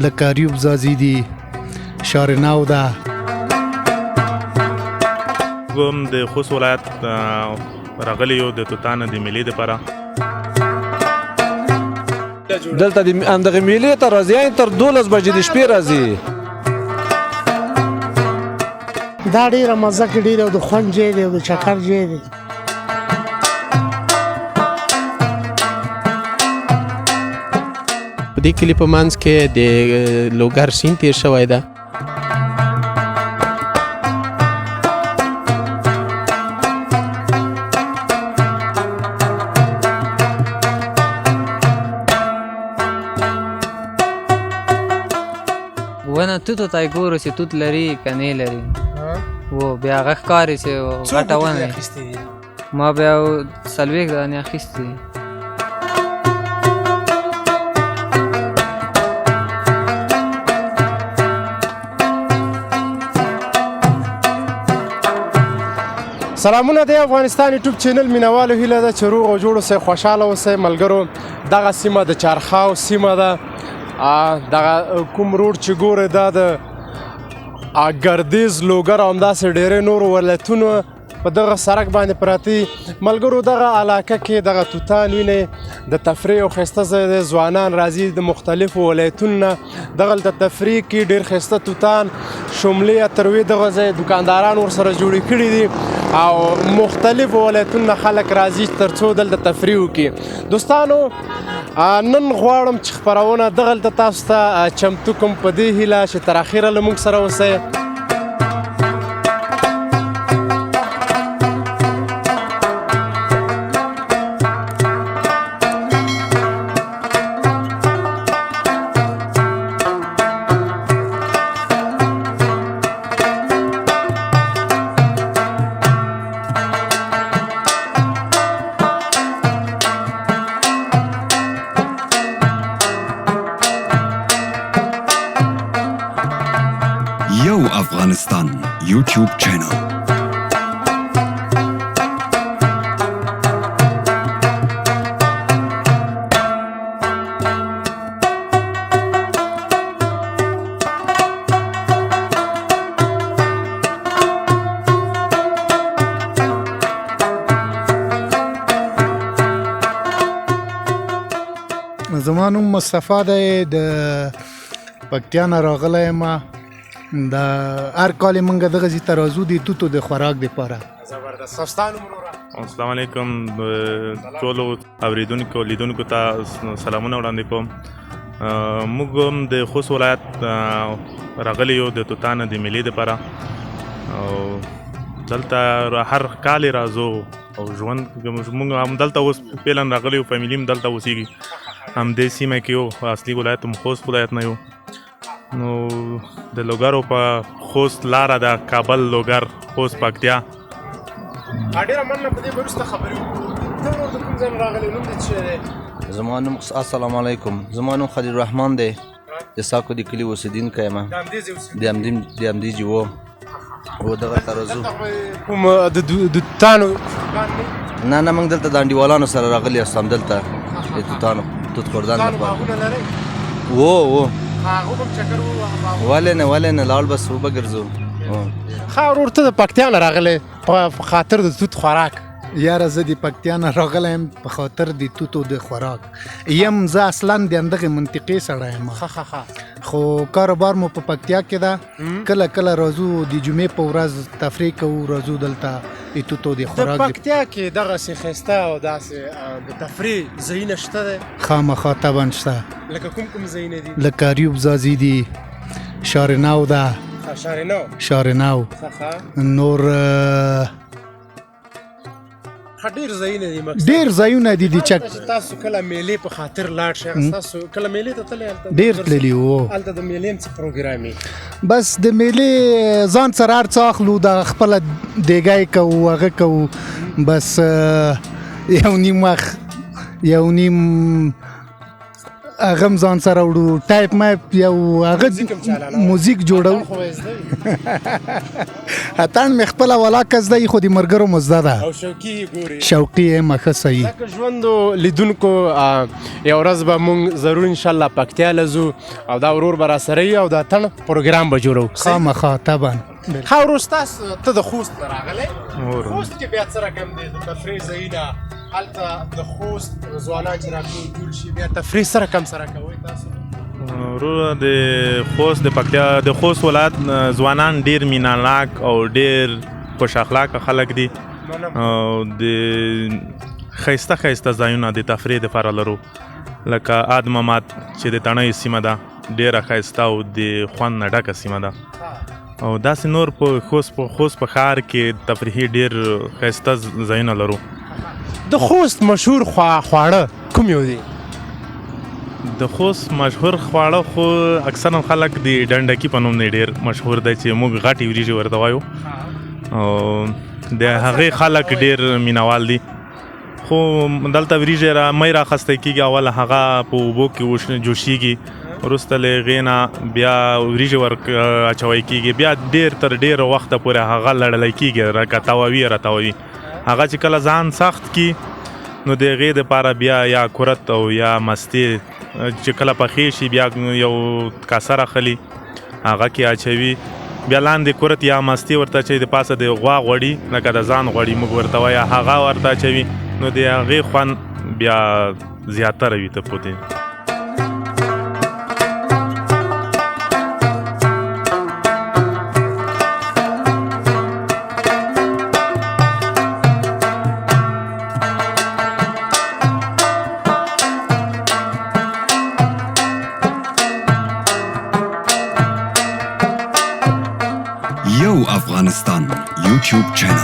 لکه اریوب ځاځي دي، شارناو ده. هم د خوست ولایت راغلی یو د توتانو د میلې دپاره. دلته د همدغې میلې ته راځي، یعنې تر 12 بجې د شپې راځي. دا ډېره مزه کې ډېر او د خوند ځای دی او د چکر ځای دی. په دې کلي په منځ کې د لوګر سیند تیر شوی ده. ونه توتو ته یې ګورو چې توت لري که نه لري، و بیا هغه ښکاري چې غټه ونه وي. ما بیا 40 دانې اخیستې دي. سلامونه د افغانستان یوټیوب چینل مینوالو، هیله ده چې روغ او جوړ اوسئ، خوشحاله اوسئ. ملګرو، دغه سیمه د چارخاو سیمه ده. دغه کوم روډ چې ګورئ دا د ګردیز، لوګر او همداسې ډېری نورو ولایتونو په دغه سړک باندې پراته دي. ملګرو، دغه علاقه کې دغه توتان وینئ، د تفریح او ښایسته ځای دی. ځوانان راځي د مختلفو ولایتونو نه دغلته تفریح کوي. ډېر ښایسته توتان، شملې، اتروې دغه ځای دکانداران ورسره جوړې کړي دي او مختلفو ولایتونو نه خلک راځي تر څو دلته تفریح وکړي. دوستانو، نن غواړم چې خپرونه دغلته تاسو ته چمتو کوم، په دې هیله چې تر اخره له موږ سره اوسئ. یو افغانستان یوټیوب چینل. زما نوم مصطفی دی، د پکتیا نه راغلی یم. د هر کال مونږ دغه ځای ته راځو د توتو د خوراک دپاره. زبردست. ستا نوم وروره؟ السلام علیکم، ټولو اوریدونکو او لیدونکو ته سلامونه وړاندې کوم. موږ هم د خوست ولایت راغلی یو د توتانو د میلې دپاره او دلته هر کال راځو او ژوند موږ هم دلته اوس فعلا راغلی یو، فامیلي هم دلته اوسېږي، همدې سیمه کې یو. اصلي ولایت هم خوست ولایت نه یو، نو د لوګرو په خوست لاره ده، کابل، لوګر، خوست، پکتیا. ډېره مننه، په دې به وروسته خبرې وکړو. ته ورور د کوم ځای نه راغلی، نوم دې څه شی دی؟ زما نوم، السلام علیکم، زما نوم خلیل الرحمن دی، د ساکو د کلي اوسېدونکی یم. د همدې ځای اوسېدونکی؟ د همدې ځای و او دغه ته راځو. کوم د توتانو دکان دی؟ نه نه، موږ دلته د انډیوالانو سره راغلي یاست، همدلته د توتانو توت خوردن توتانو لپاره. باغونه لرئ؟ و و. هغه هم چکر ووهه. ولې نه، ولې نه، لاړ بس وبه ګرځو. ښه ورور، ته د پکتیا نه راغلی په خاطر د توت خوراک؟ یاره، زه د پکتیا نه راغلی یم په خاطر د توتو د خوراک یم. زه اصلا د همدغې منطقې سړی یم، ښه ښه ښه خو کاروبار مو په پکتیا کې ده. کله کله راځو، د جمعې په ورځ تفریح کوو، راځو دلته د توتو د د خوراک. پکتیا کې دغسې ښایسته او داسې د تفریح ځایونه شته دی؟ خامخا، طبعا شته. لکه کوم کوم ځایونه دي؟ لکه اریوب ځاځي دي، شارناو ده. شارناو. شارناو. ښه ښه نور ښه، ډېر ځایونه دي مقصد. ډېر ځایونه دي د چک. هلته چې تاسو کله میلې په خاطر لاړ شئ، هغه تاسو کله میلې ته تللی هلته؟ ډېر تللي وو. هلته د میلې هم څه پروګرام وي؟ بس د میلې ځان سره هر څه اخلو، د خپله دیګی کوو، هغه کوو، بس یو نیم وخت یو نیم هغه هم ځان سره وړو، ټایپ مایپ یو هغه موزیک جوړو. اتڼ مې خپله ولاکه زده وي، خو د ملګرو مو زده ده. او شوقي یې ګوري؟ شوقي یم، ښه صحیح. لکه ژوندو لیدونکو، یو ورځ به مونږ ضرور انشاءالله پکتیا له ځو او دا ورور به راسره وي او د اتڼ پروګرام به جوړو. خامخا طبعا. ښه ورور، ستاسو ته د خوست نه راغلی، خوست کې بیا څه رقم دی د تفریح ځایونه؟ هلته د خوست ځوانان چې راټول جوړ شي بیا تفریح څه رقم سره کوئ تاسو؟ وروره د خوست د پکتیا د خوست ولایت ځوانان ډیر مینهناک او ډیر خوش اخلاقه خلک دي او د ښایسته ښایسته ځایونه د تفریح دپاره لرو، لکه اد ممات چې د تڼیو سیمه ده، ډیره ښایسته او د خوند نه ډکه سیمه ده، او داسې نور په خوست په ښار کې تفریحي ډیر ښایسته ځایونه لرو. د خوست مشهور خواړه کوم یو دی؟ د خوست مشهور خواړه خو اکثرا خلک د ډنډکي په نوم دی ډیر مشهور دی، چې موږ غټې وریجې ورته وایو، او د هغې خلک ډیر مینوال دي. خو دلته وریجې مۍ راخستی کېږي، اول هغه په اوبو کې جوشیږي، وروسته له هغې نه بیا وریجې ور اچوی کېږي، بیا ډېر تر ډېره وخته پورې هغه لړلی کېږي، راکتاوي راتاوي. هغه چې کله ځان سخت کی نو د هغې دپاره بیا یا کورت او یا مستې چې کله پخې شي بیا یو کاسه راخلي، هغه کې اچوي، بیا لاندې کورت یا مستې ورته اچوي، د پاسه د غوا غوړي لکه د ځان غوړي موږ ورته وایو هغه ورته اچوي، نو د هغې خوند بیا زیاتره وي ته پوتې. یو افغانستان یوټیوب چینل.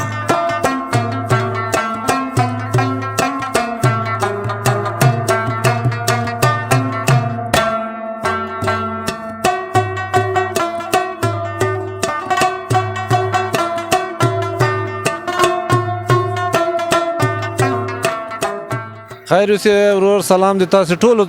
خیر اوسې ورور، سلام د تاسو ټولو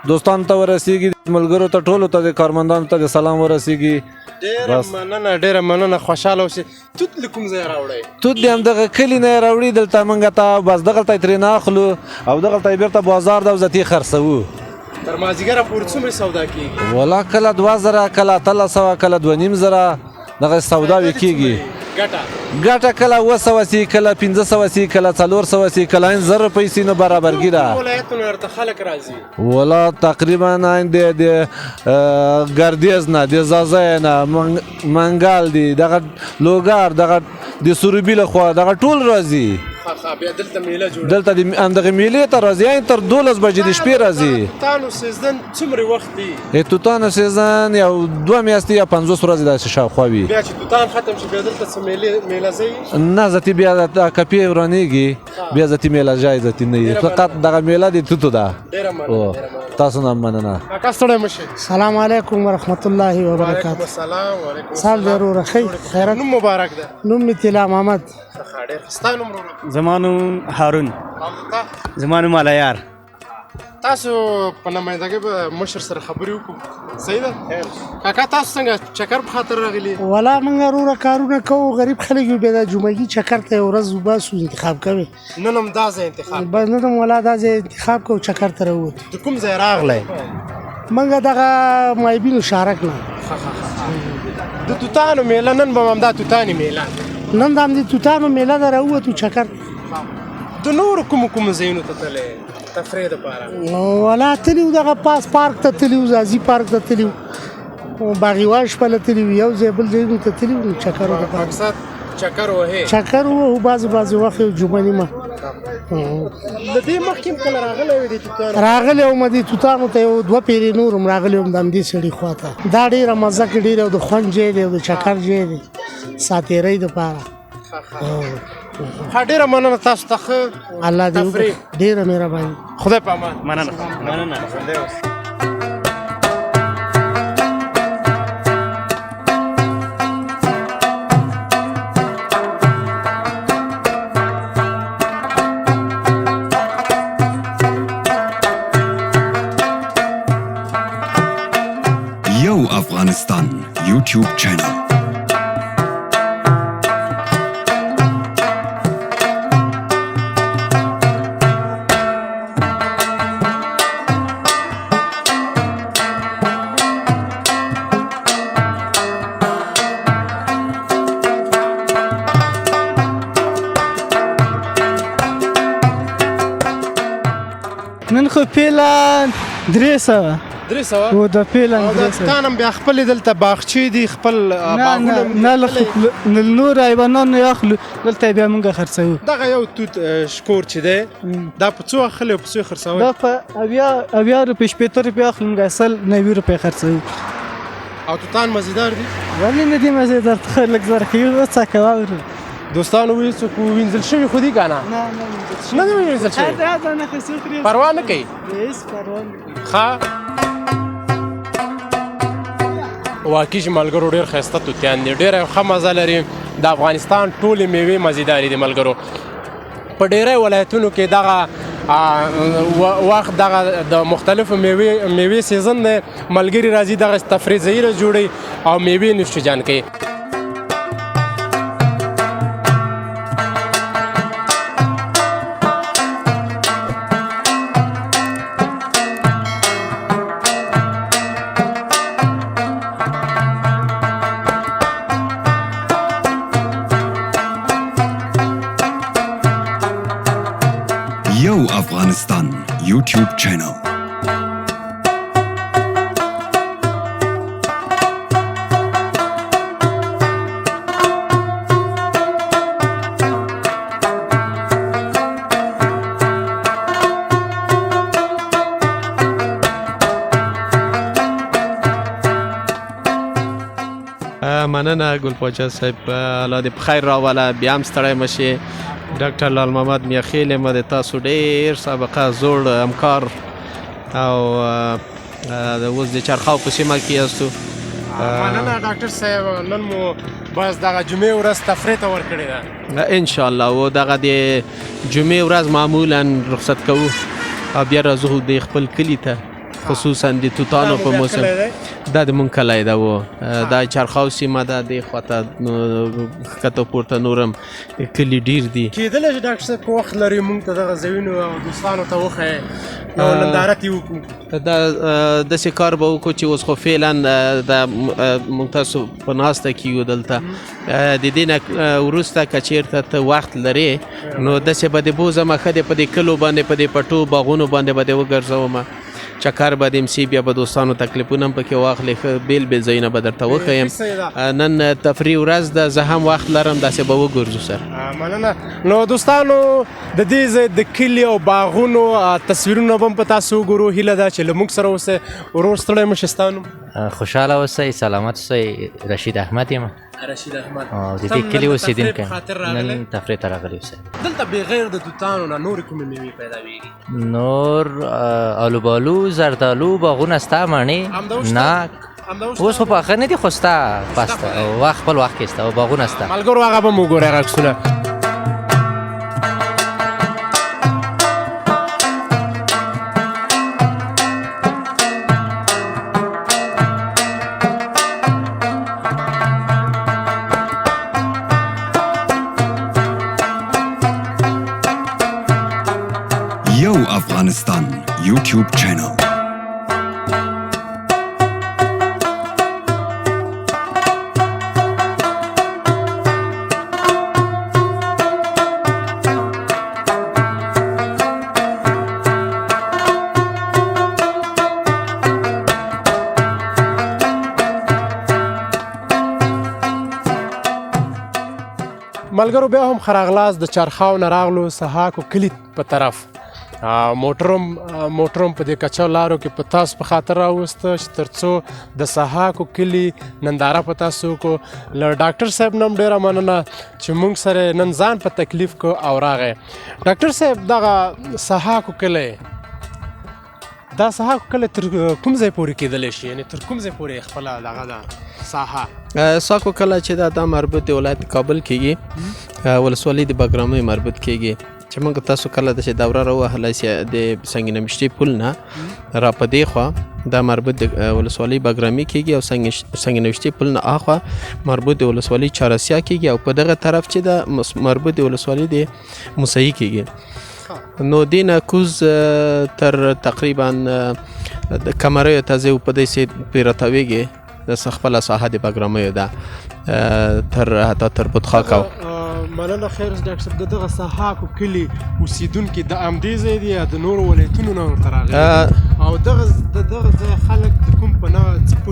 دوستانو ته ورسیږي، ملګرو ته ټولو ته، د کارمندانو ته د سلام ورسیږي. ډېره مننه، ډېره مننه، خوشحاله اوسې. توت له کوم ځایه راوړی؟ توت د همدغه کلي نه یې راوړي، دلته موږ ته بس دغلته یې ترې نه اخلو او دغلته یې بېرته بازار ده او زتې خرڅوو. تر مازدیګره پورې څومره سودا کېږي؟ ولا کله 2000، کله 1800، کله 2500 دغه سوداوې کېږي. ګټه؟ ګټه کله 700 سي، کله 500 سي، کله 400 سي، کله 1000 روپۍ سي، نو برابرګي ده. کوم ولایتونو ورته خلک راځي؟ ولا تقریبا د ګردیز نه، د ځاځی نه، منګل دی، دغه لوګر، دغه د سروبي له خوا دغه ټول راځي. بیا دلته میله جوړه؟ دلته د همدغې میلې ته راځي، یعنې تر 12 بجې د شپې راځي. توتانو سیزن څومره وخت دی؟ د توتانو سیزن یو 2 میاشتې یا 50 ورځې داسې شاوخوا وي. بیا چې توتان ختم شي بیا دلته څه میله ځي؟ نه، ځتې بیا کپې ورانېږي، بیا ځتې میله ځای ځتې نه وي، فقط دغه میله د توتو ده. ډېره مننه. تاسو نه مننه. کاکا ستړی مه شئ. سلام علیکم ورحمت الله وبرکاته. وعلیکم السلام. وعلیکم السلام. سال وروره ښه خیرت؟ نوم مبارک ده. نوم مې طلا محمد. ښه ډېر. ستا نوم وروره؟ زما نوم هارون. زما نوم علیار. تاسو په نمایندګۍ به مشر سره خبرې وکړو، صحیح ده؟ کاکا تاسو څنګه چکر په خاطر راغلي؟ ولا موږ وروره کارونه کوو، غریب خلک یو، بیا د جمعګي چکر ته یو ورځ وباسو انتخاب کوي. نن هم دا ځای انتخاب؟ بس نن هم ولا دا ځای انتخاب کوو، چکر ته راووتو. د کوم ځای راغلی؟ موږ دغه مایبینو شارک نه. د توتانو میله نن به همدا توتانې میله؟ نن د همدې توتانو میله ده، راووتو چکر. د نورو کومو کومو ځایونو ته تللی تفریح دپاره؟ ولا تللي وو، دغه پاس پارک ته تللي وو، ځاځي پارک ته تللي وو، باغیوال شپله تللي وو، یو ځای بل ځایونو ته تللي وو چکر دپاره. مقصد چکر وهې؟ چکر وهو بعضې بعضې وخت، یو جمعه نیمه. له دې مخکې هم کله راغلی وې دې توتانو؟ راغلی وم دې توتانو ته، یو 2 پیرې نور هم راغلی وم د همدې سړي خوا ته. دا ډېره مزه کې ډېره د خوند ځای دی او د چکر ځای دی، ساتېرۍ دپاره. ښه ډېره مننه تاسو ته، ښه الله دې وکړي، ډېره مهرباني، خدای په امان. مننه مننه، ژوندی اوسې. YouTube Channel. نن خو پیلان 300. 300 و د پیلان 300. توتان هم بیا خپلې دلته باغچې دي، خپل باغونه هم. نه نه، نور حیوانان یې اخلو، دلته بیا موږ خرڅوو. دغه یو توت شکور چې دی، دا په څو اخلي او په څو یې خرڅوئ؟ دا په 70 روپۍ، 60 روپۍ اخلو، موږ اصل 90 روپۍ خرڅوو. او توتان مزیدار دي؟ ولې نه دي مزیدار؟ ته لږ زرخي وڅکه واوره. دوستانو ویل څوک وینځل شوي خو دي که نه؟ نه نه، نه دي وینځل شوي. دا نه خو څوک پروا نه کوي؟ هېڅ پروا نه کوي. ښه، واقعي چې ملګرو ډېر ښایسته توتیان دي، ډېره ښه مزه لري. د افغانستان ټولې میوې مزیدارې دي ملګرو. په ډېری ولایتونو کې دغه وخت دغه د مختلفو میوې season دی، ملګري راځي دغه تفریح ځایونه جوړوي او میوې نوش جان کوي. یو افغانستان YouTube Channel. مننه ګل پاچا صاحب، الله دې په خیر راوله، بیا هم ستړی مه شې. ډاکټر لال محمد میاخیل یم، د تاسو ډېر سابقه زوړ همکار او اوس د چرخاو په سیمه کې یاستو. مننه ډاکټر صاحب، نن مو بس دغه جمعې ورځ تفریح ته ورکړې ده. انشاءالله. و دغه د جمعې ورځ معمولا رخصت کوو او بیا راځو د خپل کلي ته، خصوصا د توتانو په موسم. دا د مونږ کلی ده و دا چرخاو سیمه ده، دې خواته ښکته پورته نورم کلي ډېر دي. کېدلی شي ډاکټر صاحب که وخت لري مونږ ته دغه ځایونو او دوستانو ته وښیې او ننداره ترې وکړو؟ دا داسې کار به وکړو چې اوس خو فعلا دا مونږ تاسو په ناسته کې یو دلته، د دې نه وروسته که چېرته ته وخت لرې نو داسې به دې بوځم، ښه دې په دې کلو باندې، په دې پټو باغونو باندې به دې وګرځوم، چکر به دې سي، بیا به دوستانو تکلیفونه هم پکې واخلې، ښه بېل بېل ځایونه به درته وښیم. نن تفریح ورځ ده، زه هم وخت لرم، داسې به وګرځو سره. مننه. نو دوستانو د دې ځای د کلي او باغونو تصویرونه به هم په تاسو وګورو. هیله ده چې له موږ سره اوسئ. ورور ستړی مه شې، ستا نوم؟ خوشحاله اوسئ، سلامت اوسئ. رشید احمد یم. رشید احمد، د دې کلي اوسېدونکی. نن تفریح ته راغلی اوسئ. دلته بغیر د توتانو نه نورې کومې میوې پیداویږي؟ نور آلوبالو، زردالو باغونه سته، مڼې، ناک. اوس خو پاخه نه دي، خو سته پسته وخت خپل وخت کې سته او باغونه سته. ملګرو هغه به مو وګورئ، هغه عکسونه. یو افغانستان YouTube Channel. ملګرو بیا هم خراغلاس د چرخاو نه راغلو سهاکو کلي په طرف. موټرم په دې کچو لارو کې په تاسو په خاطر راوسته چې ترڅو د سهاکو کلي ننداره په تاسو وکړو. له ډاکټر صاحب نه هم ډېره مننه چې موږ سره نن ځان په تکلیف کو او راغی. ډاکټر صاحب، دغه سهاکو کلی، دا سهاکو کلی تر کوم ځای پورې کېدلی شي؟ یعنې تر کوم ځای پورې خپله دغه ده ساحه؟ ساکو کلی چې دا مربوط د ولایت کابل کېږي، ولسوالۍ د بګرامۍ مربوط کېږي. چې موږ تاسو کله داسې دوره راوهله چې د سنګ نمشتې پل نه را په دې خوا دا مربوط د ولسوالۍ بګرامي کېږي او سنګ نوشتې پل نه اخوا مربوط د ولسوالۍ چارسیا کېږي او په دغه طرف چې دا مربوط د ولسوالۍ د موسهي کېږي. نو دینه کوز تر تقریبا د کمریو ته ځي او په دې سي پرې راتاویږي، د خپله ساحه د بګرامیو ده تر حتی تر بتخاک. او مننه خیر ډاکټر صاحب، د دغه ساحاکو کلي اوسېدونکي د همدې ځای دي یا د نورو ولایتونو نه ورته راغلي؟ او دغه د دغه ځای خلک د کوم په نه څه په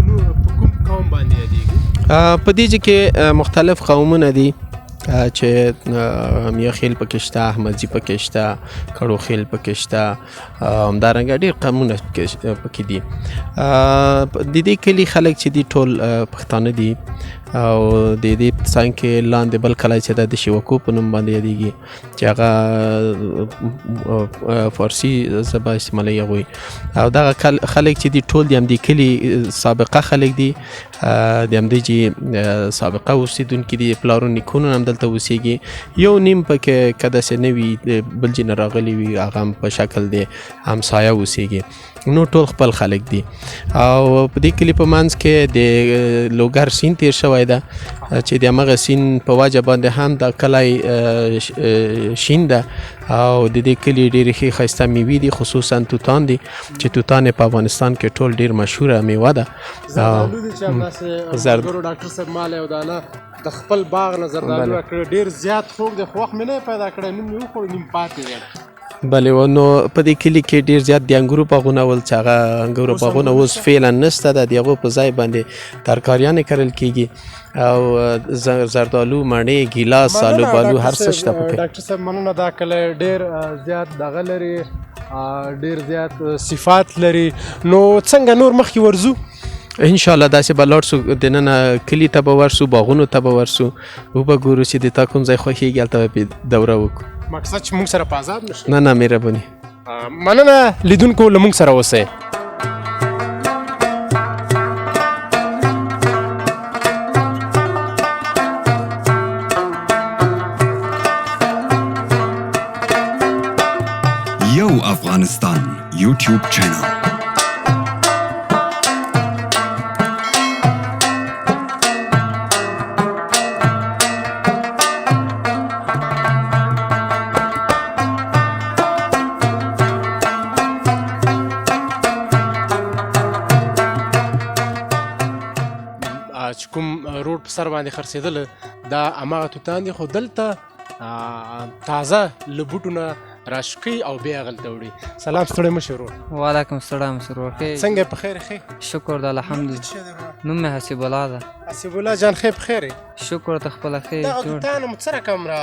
کوم قوم باندې یادېږي؟ په دې ځای کې مختلف قومونه دي چې میاخیل پکې شته، احمدزي پکې شته، کړوخیل پکې شته، همدارنګه ډېر قومونه پکې دي. د دې کلي خلک چې دي ټول پښتانه دي. او د دې څنګ کې لاندې بل کلی چې ده د شیوکو په نوم باندې یادېږي چې هغه فارسي ژبه استعمالوي هغوی. او دغه خلک چې دي ټول د همدې کلي سابقه خلک دي، د همدې چې سابقه اوسېدونکي دي، پلارو نیکونو هم دلته اوسېږي. یو نیم پکې که داسې نه وي بل ځای نه راغلي وي، هغه هم په شکل د همسایه اوسېږي. نو ټول خپل خلک دي. او په دې کلي په منځ کې د لوګر سیند تیر شوی ده چې د همغه سیند په وجه باندې هم دا کلی شین ده. او د دې کلي ډېرې ښې ښایسته میوې دي، خصوصا توتان دي چې توتان په افغانستان کې ټول ډېر مشهوره میوه ده. زردالو دي چې همداسې ډاکټر صاحب ما له یو دانه د خپل باغ نه زردالو راکړی، ډېر زیات خوږ دی، خو وخت مې نه پیدا کړی، نیم مې وخوړ نیم پاتې دی. بله، نو په دې کلي کې ډېر زیات د انګورو باغونه ول چې هغه انګورو باغونه اوس فعلا نشته ده، د هغو په ځای باندې ترکاریانې کرل کېږي او زردالو، مڼې، ګیلاس، آلوبالو هر څه شته پکې. ډاکټر صاحب مننه، دا کلی ډېر زیات دغه لري، ډېر زیات صفات لري. نو څنګه نور مخکې ورځو؟ انشاءالله داسې به لاړ سو، دننه کلي ته به ورسو، باغونو ته به ورسو، وبه ګورو چې د تا کوم ځای خوښېږي هلته به پرې دوره وکړو. مقصد چې موږ سره په عذاب نه شي. نه نه، مهرباني. مننه لیدونکو، له موږ سره اوسئ. یو افغانستان یوټیوب چینل. چې کوم روډ په سر باندې خرڅېدل دا هماغه توتان دي، خو دلته تازه له بوټو نه راشکوي او بیا هغلته وړي. سلام، ستړی مه شې ورور. وعلیکم السلام ورور، ښه یې؟ څنګه په خیر؟ ښه شکر ده الحمدلله. نوم مې حسیب الله ده. حسیب الله جان، ښه په خیر؟ شکر ته خپله ښه یې؟ دغه توتان مو څه رقم را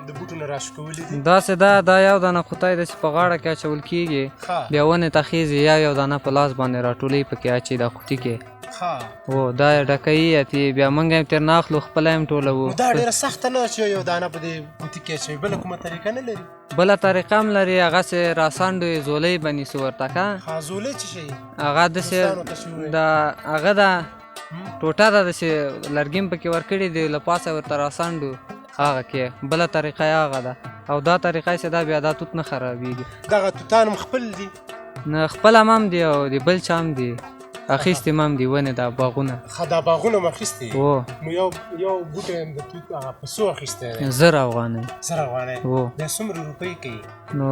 د بوټو نه راشکولي دي؟ داسې ده، دا یو دانه قوطی ده چې په غاړه کې اچول کېږي، بیا ونې ته خېږي، یو یو دانه په لاس باندې راټولوي پکې اچي دا قوطي کې. و دا یې ډکوي اتې، بیا موږ یې ترې نه اخلو، خپله یې هم ټولوو. دا ډېره سخته نه ده چې یو دانه په دې قوطي کې اچوي؟ بله کومه طریقه نه لري؟ بله طریقه هم لري، هغسې راسنډو یې ځولۍ به نیسو ورته. ښه ځولۍ څه شی؟ هغه داسې دا هغه ده ټوټه ده، داسې لرګي هم پکې ورکړي دي، له پاسه ورته راسنډو هغه کې. بله طریقه یې هغه ده، او دا طریقه چې ده بیا دا توت نه خرابېږي. دغه توتان هم خپل دي؟ نه، خپل هم هم دي او د بل چا هم دي، اخیستې هم دي ونې دا باغونه. ښه، دا باغونه هم اخیستي؟ هو. نو یو یو بوټی هم د توت هغه په څو اخیستی دی؟ 1000 افغانۍ. 1000 افغانۍ؟ هو. بیا څومره روپۍ کوي؟ نو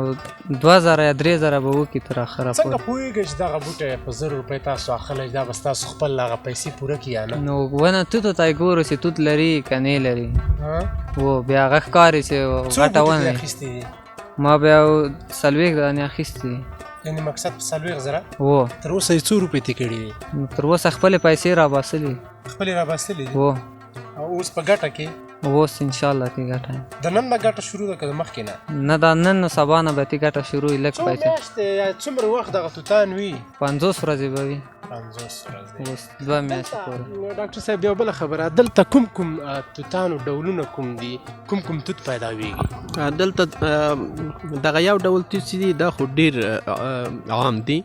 2000 یا 3000 به وکړي تر اخره. څنګه پوهېږئ چې دغه بوټی په 1000 روپۍ تاسو اخلی، دا به ستاسو خپل هغه پیسې پوره کړي یا نه؟ نو ونه توتو ته یې ګورو چې توت لري که نه لري. هو، بیا هغه ښکاري چې غټه ونه. څو بوټي اخیستي دي؟ ما بیا 40 دانې اخیستي دي. یعنې مقصد په 40,000؟ هو. تر اوسه یې څو روپۍ ترې کړي دي؟ تر اوسه خپلې پیسې راباسلي. خپلې راباسلي دي؟ هو. او اوس په ګټه کې؟ اوس انشاءالله کې ګټه. د نن نه ګټه شروع ده که د مخکې نه؟ نه، دا نن نه سبا نه به ترې ګټه شروع وي، لږ څو پیسې. میاشتې یا څومره وخت دغه توتان وي؟ 50 ورځې به وي. 50 ورځې. اوس 2 میاشتې پورې. ډاکټر صاحب یو بله خبره، دلته کوم کوم توتانو ډولونه کوم دي، کوم کوم توت پیداویږي؟ دلته دغه یو ډول توت چې دي دا خو ډېر عام دي،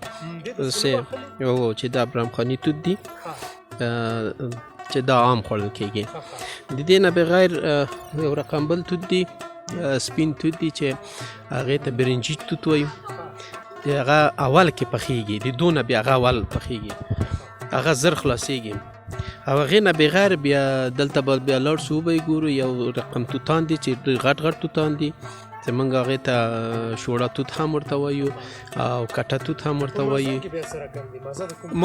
چې دا ابرامخاني توت دي چې دا عام خوړل کېږي. د دې نه بغیر یو رقم بل توت دي سپین توت دي چې هغې ته برنجي توت وایو، د هغه اول کې پخېږي، د دونه بیا هغه اول پخېږي، هغه زر خلاصېږي. او هغې نه بغیر بیا دلته به بیا لاړ شو وبه یې ګورو، یو رقم توتان دي چې ډېر غټ غټ توتان دي چې موږ هغې ته شوړه توت هم ورته وایو او کټه توت هم ورته وایو.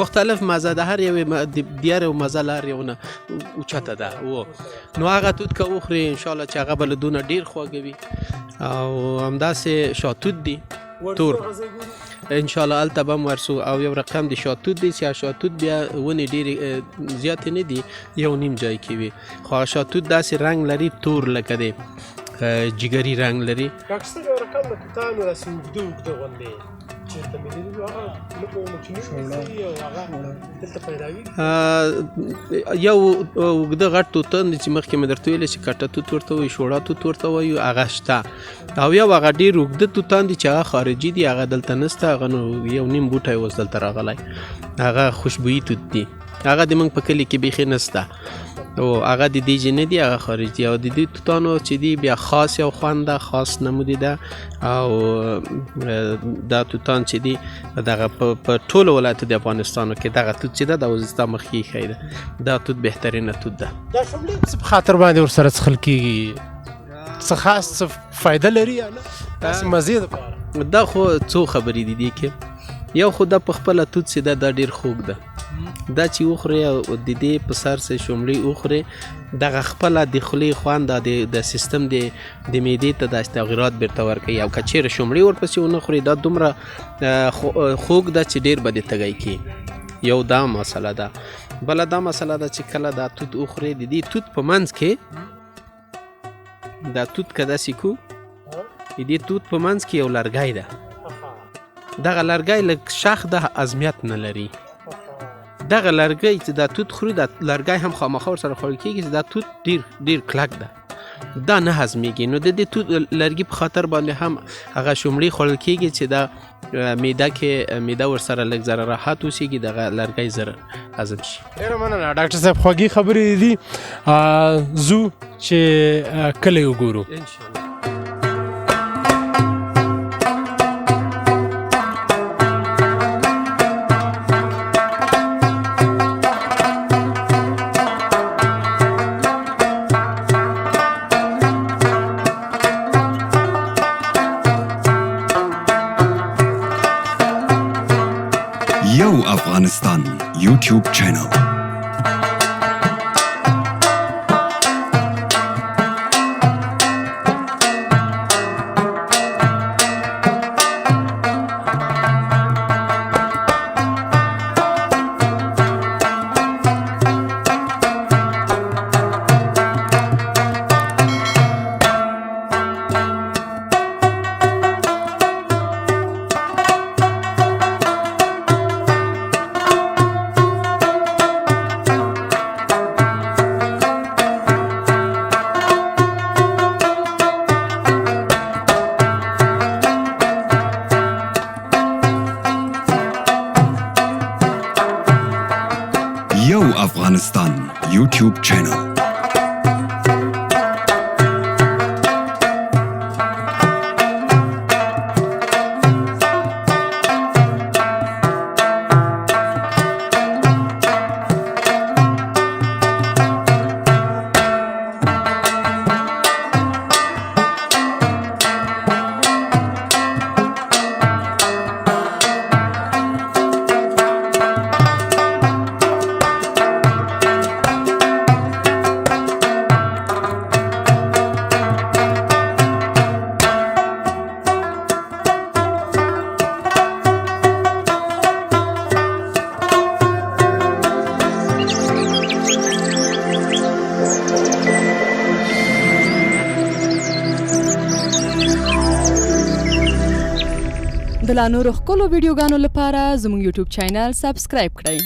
مختلف مزه ده، هر یوې د هر یو مزه له هر یو نه اوچته ده. نو هغه توت که وخورې انشاءالله چې هغه به له دونه ډېر خواږه وي. او همداسې شاتوت دي تور، انشاءالله هلته به هم ورسو. او یو رقم د شاتوت دی چې شاتوت بیا ونې ډېرې زیاتې نه دي، یو نیم ځای کې وي، خو هغه شاتوت داسې رنګ لري تور لکه دی جګري رنګ لري. ډاکټر صاحب یو رقم د توتانو داسې اوږده اوږده غوندې چېرته مې لیدلي وو، هغه نه پوهېږم چې نوم یې څه وي او هغه دلته پیدا وي؟ یو اوږده غټ توتان دی چې مخکې مې درته ویلې چې کټه توت ورته وایي، شوړه توت ورته وایو، هغه شته. او یو هغه ډېر اوږده توتان دي چې هغه خارجي دي، هغه دلته نشته، هغه نو یو نیم بوټی اوس دلته راغلی، هغه خوشبویي توت دي، هغه د موږ په کلي کې بیخي نشته. او هغه د دې نه دي، هغه خارجي. او د دې توتانو چې دي بیا خاص یو خوند ده، خاص نمودي ده. او دا توتان چې دي دغه په ټولو ولایتو د افغانستانو کې دغه توت چې ده دا اوس ستا مخکې ایښی ده، دا توت بهترینه توت ده. دا شوملې څه په خاطر باندې ورسره څښل کېږي؟ څه خاص څه فایده لري یا نه داسې مزې دپاره؟ دا خو څو خبرې دي دې کې. یو خو دا په خپله توت چې ده دا ډېر خوږ ده، دا چې وخورې او د دې په سر څه شوملې وخورې دغه خپله د خولې خوند د سیستم د معدې ته داسې تغیرات بیرته ورکوي. او که چېرې شوملې ورپسې ونه خورې دا دومره خوږ ده چې ډېر به دې تږی کړي. یو دا مسله ده. بله دا مسله ده چې کله دا توت وخورې د دې توت په منځ کې دا توت که داسې کو د دې توت په منځ کې یو لرګی ده، دغه لرګی لږ شخ ده، هضمیت نه لري. دغه لرګی چې دا توت خوري دا لرګی هم خامخا ورسره خوړل کېږي چې دا توت ډېر ډېر کلک ده، دا نه هضمېږي. نو د دې توت لرګي په خاطر باندې هم هغه شومړې خوړل کېږي چې دا معده کې معده ورسره لږ ذره راحت اوسېږي، دغه لرګی زر هضم شي. ډېره مننه ډاکټر صاحب، خوږې خبرې دي. ځو چې کلی وګورو. انشاءالله. یو افغانستان یوټیوب چینل. یو افغانستان یوټیوب چینل. د لا نورو ښکلو ویډیوګانو لپاره زموږ یوټیوب چینل سبسکرایب کړئ.